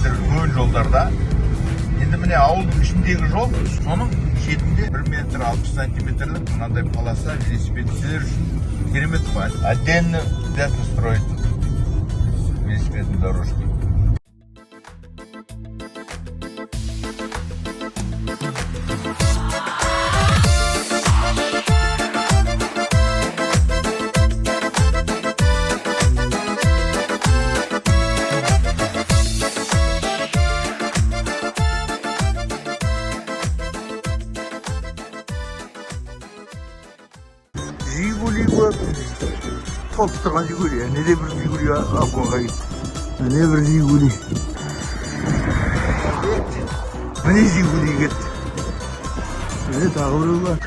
метр үлкен жолдарда. Енді міне, ауылдың ішіндегі жол, соның шетінде 1 метр 60 сантиметрлік мынандай полоса велосипедшілер үшін керемет қой. Отдельно обязательно строить велосипедные дорожки. Жигули көп, толып тұрған Жигули. Не де бір Жигули обгонға кетті, міне бір Жигули, міне Жигули кетті, міне тағы біреу бар.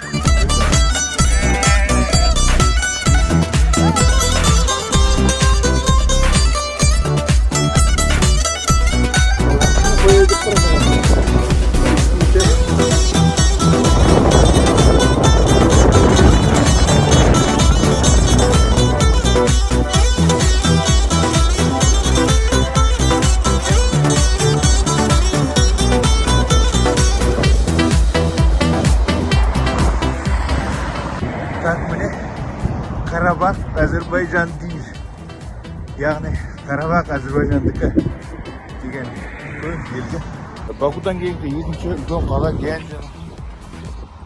Так, міне, Карабах Әзірбайжан дейміз, яғни Карабах Әзірбайжандікі деген үлкен белгі. Бакудан кейінгі екінші үлкен қала Гянджин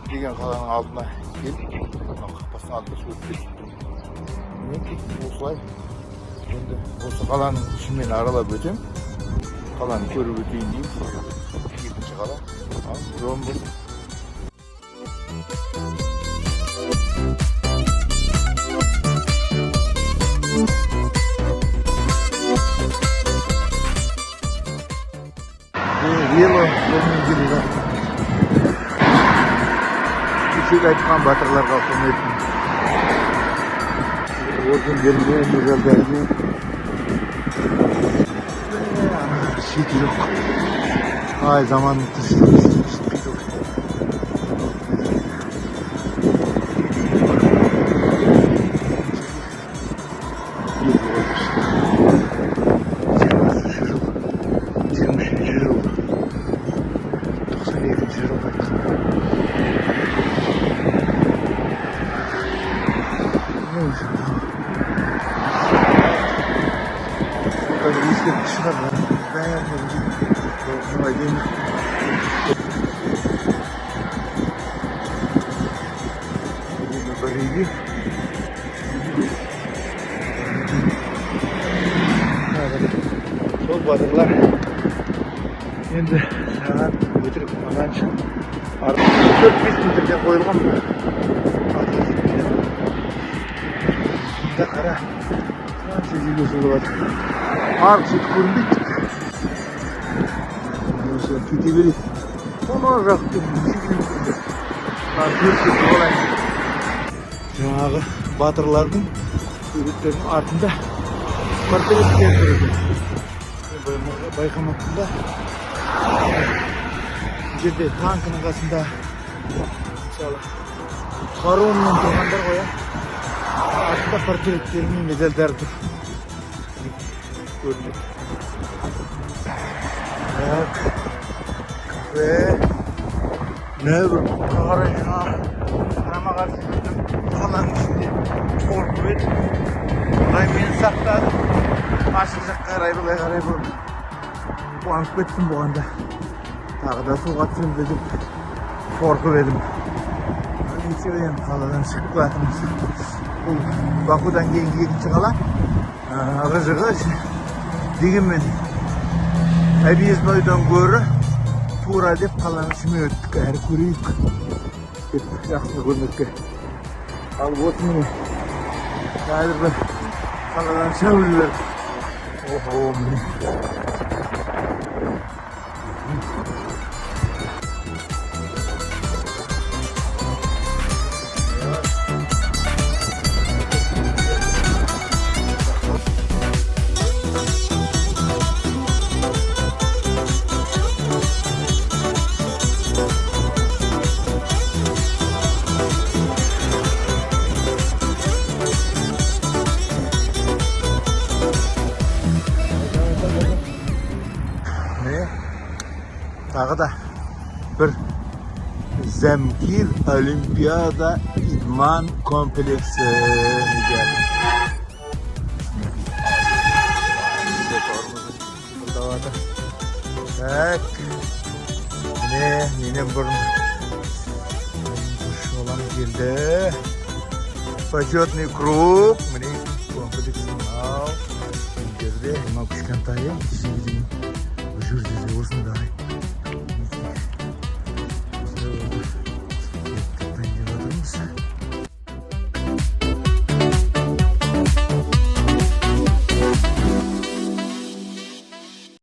деген қаланың алдына келіп, мынау қақпасының алдында суретке түсіп тұрмын. Мінекей, осылай енді осы қаланың ішімен аралап өтемін, қаланы көріп өтейін деймін. Екінші қала. Ал жолым болсын. Вело жолмен келе жатырмын. Кешегі айтқан батырларға құрметін ордендермен, медальдармен. Ана шеті жоқ. Ай, заманның тіршілігі жетпейді ғой. Белгі қойыпты. 20-жыл, 23-жыл, 92-жыл айтқан. Ну, қазір ескерткіш шығар бәріне. Әдемі, әдемі бір үйге. Тағы да сол батырлар. Енді саған өтірік, маған шын. 4-5 метрден қойылған мына атлетикпенен. Мында қара, қанша жерге созылып жатыр, арғы шеті көрінбейді тіпті. Осы кете береді ана жақты, неше километр. Мына көріп алайын. Жаңағы батырлардың суреттерінің артында портреттер тұр екен. Мен байқамаппын да. Бұл жерде танкінің қасында, мысалы, қаруымен тұрғандар ғой, иә, артында портреттері мен медальдары тұр көрінеді. Так, кафе. Мына бір қарай, жаңағы қарама қарсы жүрдім қаланың ішінде, қорқып едім. Құдай мені сақтады. Ашық жаққа қарай, былай қарай бұрып, қуанып кеттім. Бұған да тағы да суға түсемін бе деп қорқып едім. Ничего, енді қаладан шығып келатырмыз. Бұл Бакудан кейінгі екінші қала. Ығы жығы дегенмен, объезднойдан гөрі тура деп қаланың ішімен өттік, әрі көрейік деп, жақсы көрмекке. Ал осы, міне, қазір бір қаладан шығып жібердік. Охо, міне. Тағы да бір Замкир Олимпиада idman kompleksi geldi. Burada. Так. Міне, менен бұрын балам келді. Почетный круг. Міне, комплекс мынау. Жерде мынау кішкентайы деген.